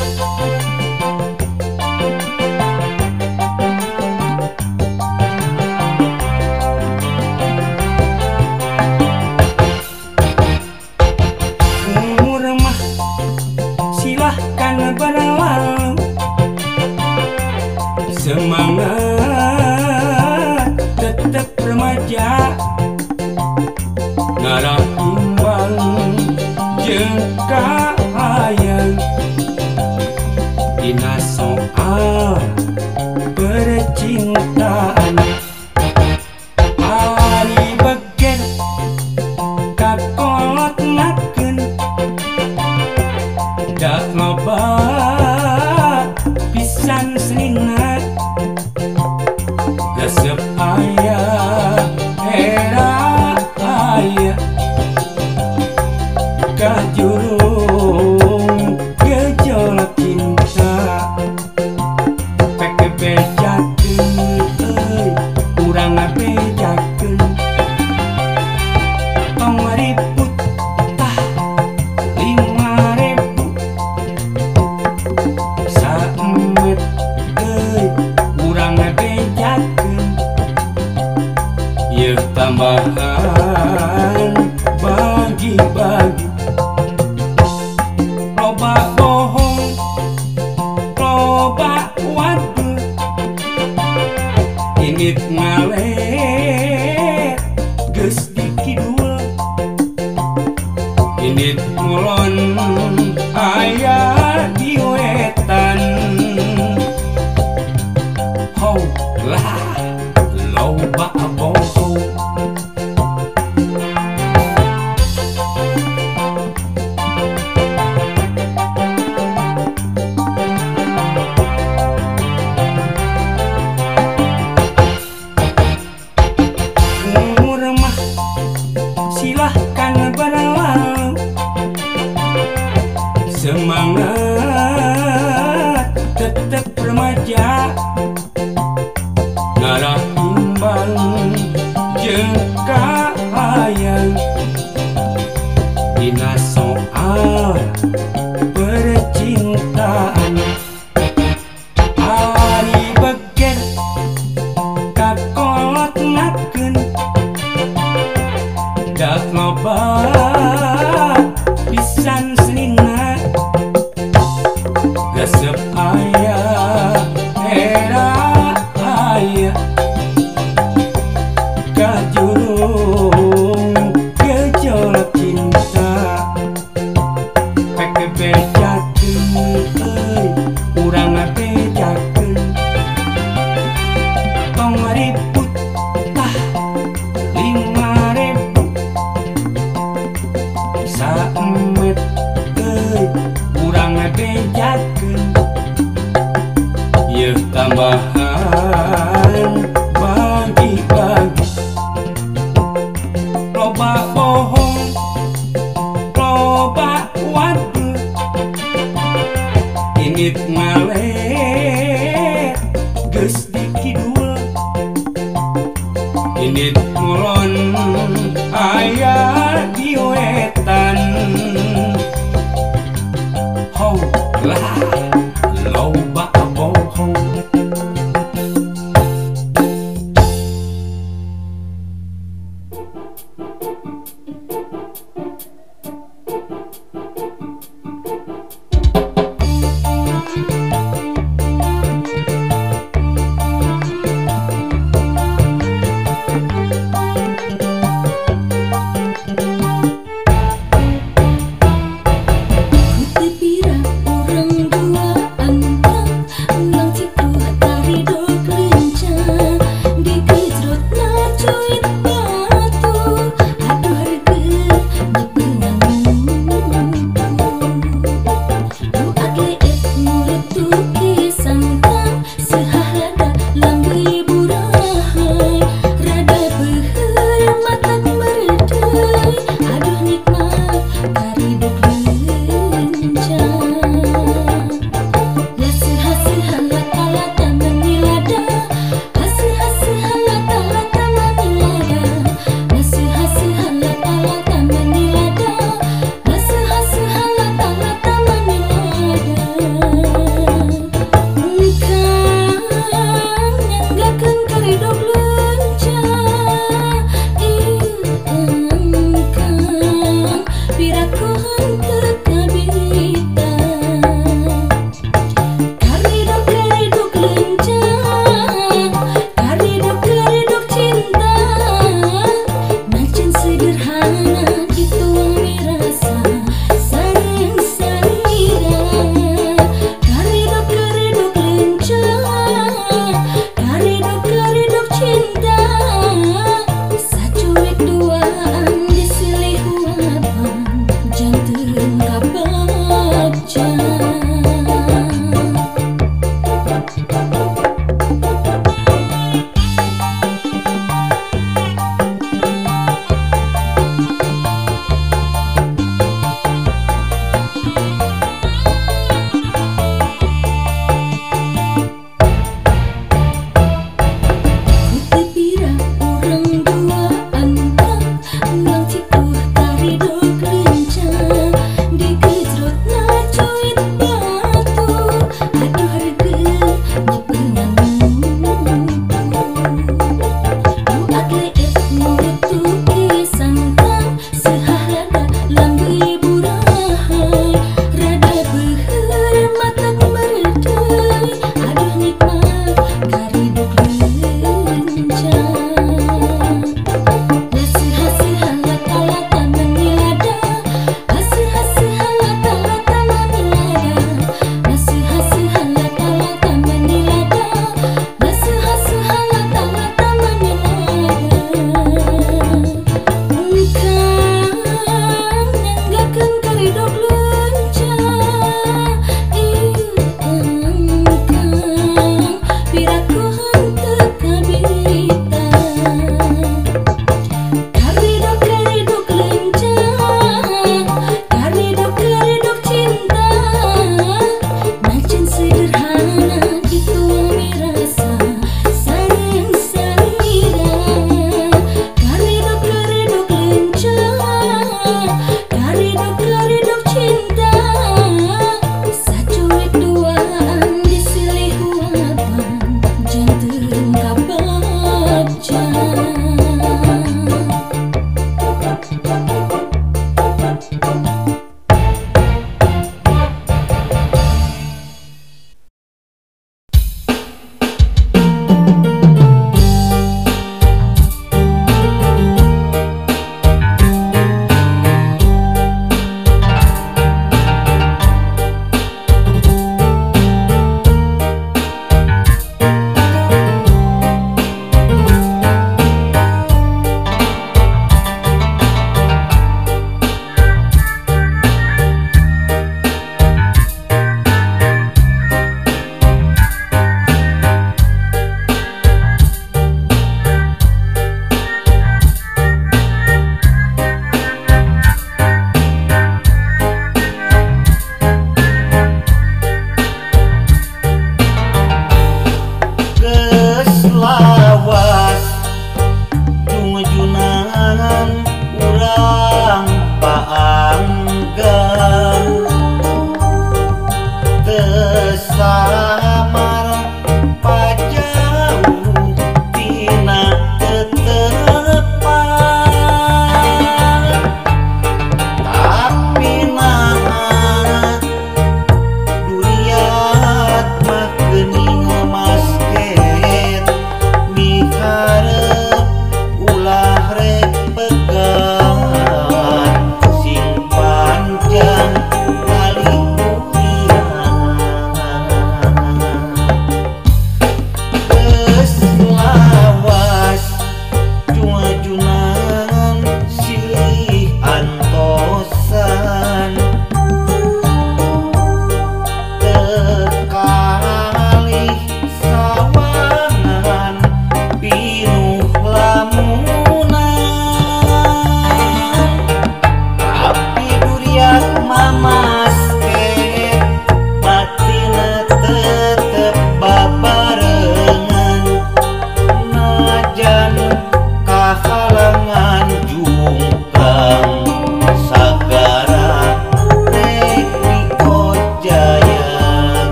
Umur mah silahkan berlalu, semangat tetap remaja, ngarah imbang jeung kahayang dina soal percintaan. Ari begen kakolot nakeun da loba pisan senina, resep aya era aya kajurung gejolak cinta. Pek bejakeun euy urang ngabejakeun, tong ribut tah 5.000 saemet euy urang ngabejakeun, ieu tambahan bagi-bagi. Loba bohong loba waduh, init ngalet geus di kidul, init ngulon aya di wetan. Ho lah loba bohong. Umur mah silahkan berlalu, semangat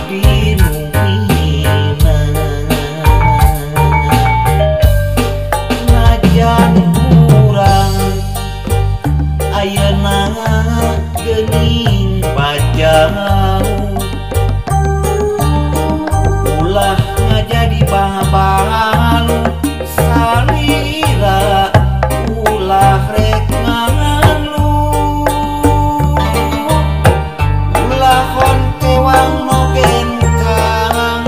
abdi nu hina. Najan urang ayeuna geuning pajau, ulah ngajadi babalu salira, ulah rek ngalu, ulah hontewang no gencang,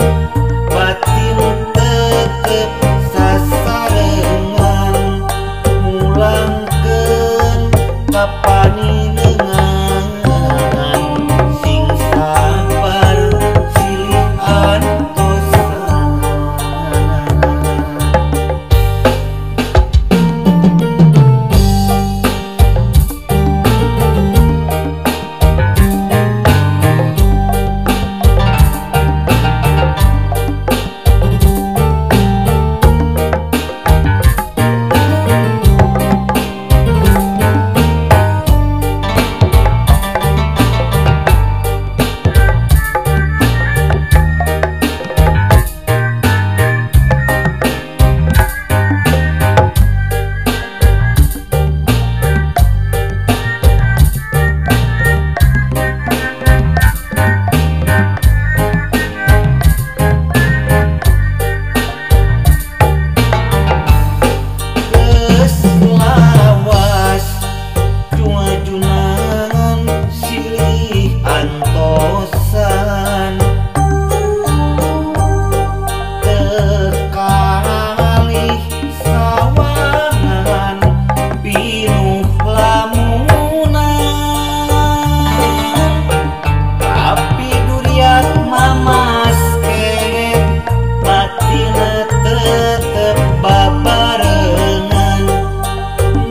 batin tetep sasarengan, mulangkeun ka panineungan, sing sabar silih antosan. Geus lawas jungajunan silih antosan, teu kalih sawangan pinuh lamunan, tapi duriat mamasket batin tetep babarengan,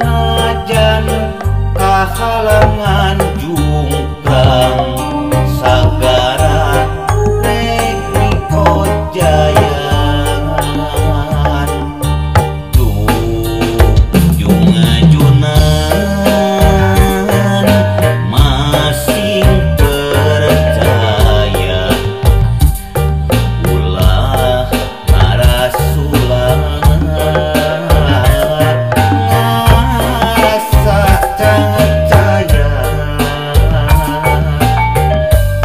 najan kahalangan jungkang sagara rek mikojayan. Duh jungajunan masing percaya, ulah ngarasulan ngarasa cangcaya,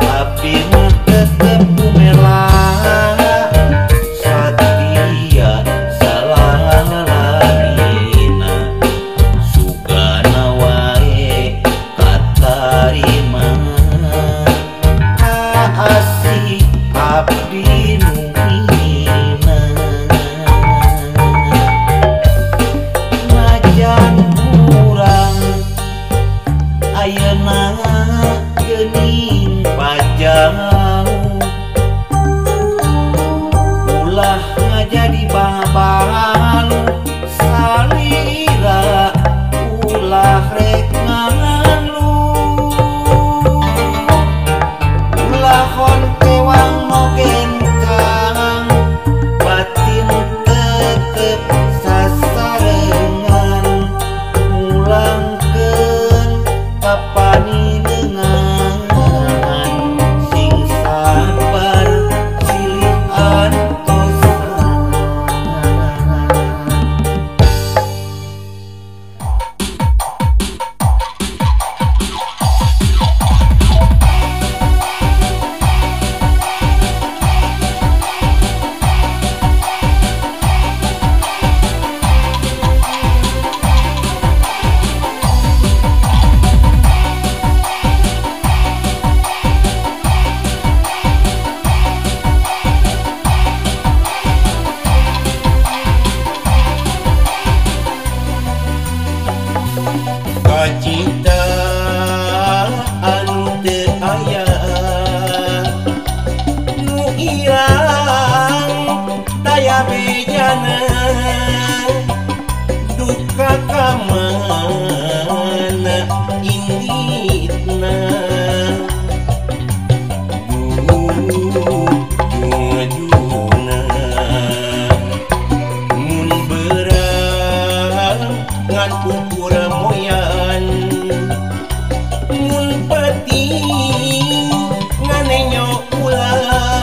tapi mah tetep kumela satia salalamina, sugana wae katarima, kaasih abdi nu hina. Najan urang ayeuna geuning pajau, ulah ngajadi babalu salira, ulah rek ngalu, ulah hontewang no gencang, batin tetep sasarengan, mulangkeun ka panineungan, sing sabar silih antosan. Kacintaan teu aya nu ilang daya bejana, duka ka mana inditna, duh jungajuna mun berang ngan ukur moyan, mun penting nganenyo ulah.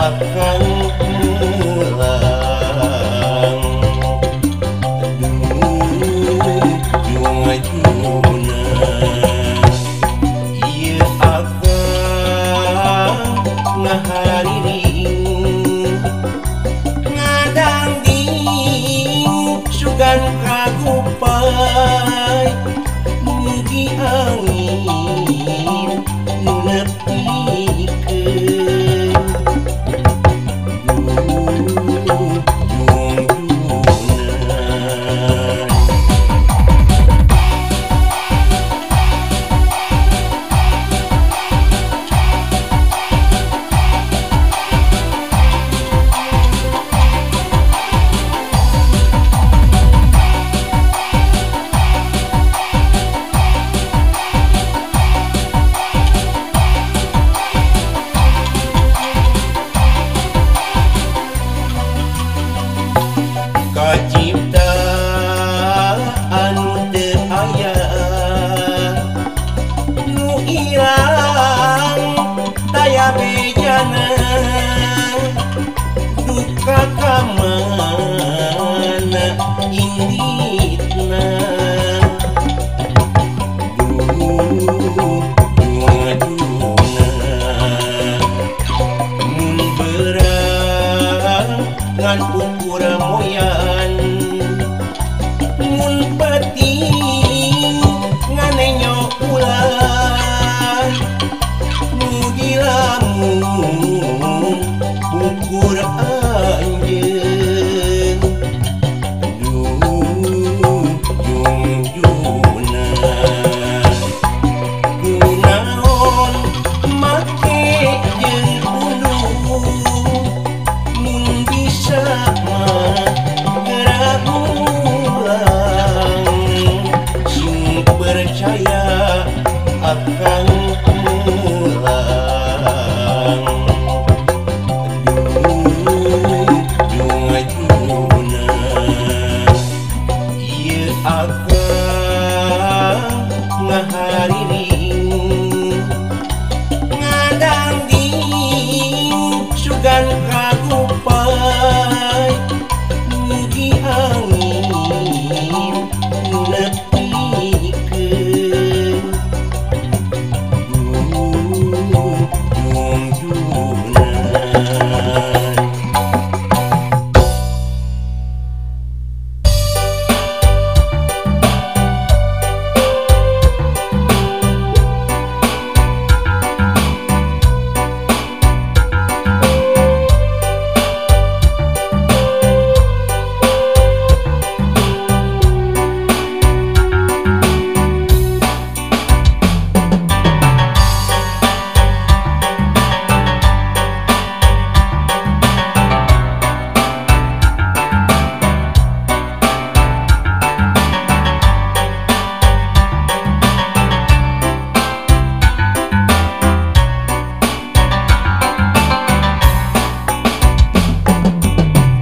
akan pulang. Aduh jung-juna ieu akang ngahariring ngadangding sugan kagupay mugi angin nu nepikeun. Duh jung-juna. Kacipta anu teu aya nu ilang daya bejana duka ka mana inditna. Duh jung-juna mun berang ngan ukur moyan mun penting nganenyo ulah nu dilamun ukur anjeun. Duh jung-juna kunaon make jeung uluh mun bisa mah geura ulang sing percaya akan pulang. Aduh jung-juna ieu akang ngahariring ngadangding sugan kagupay mugi angin nu nepikeun. Duh jung-juna.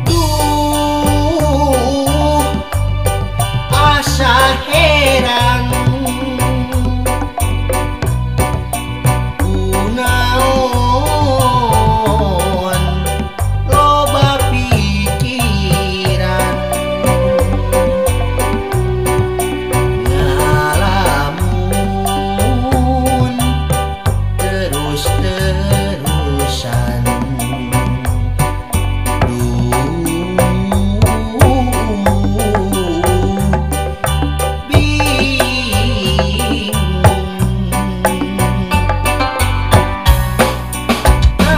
Duh asa herang kunaon loba pikiran ngalamun terus-terusan.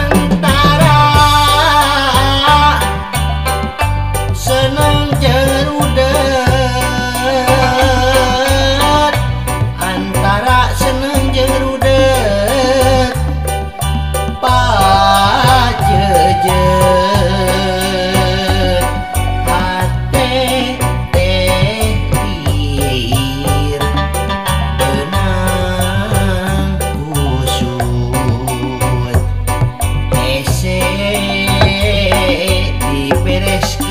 Antara seneng jeung rudet, antara seneng jeung rudet pajejet hate teh liir benang kusut hese dibereskeun.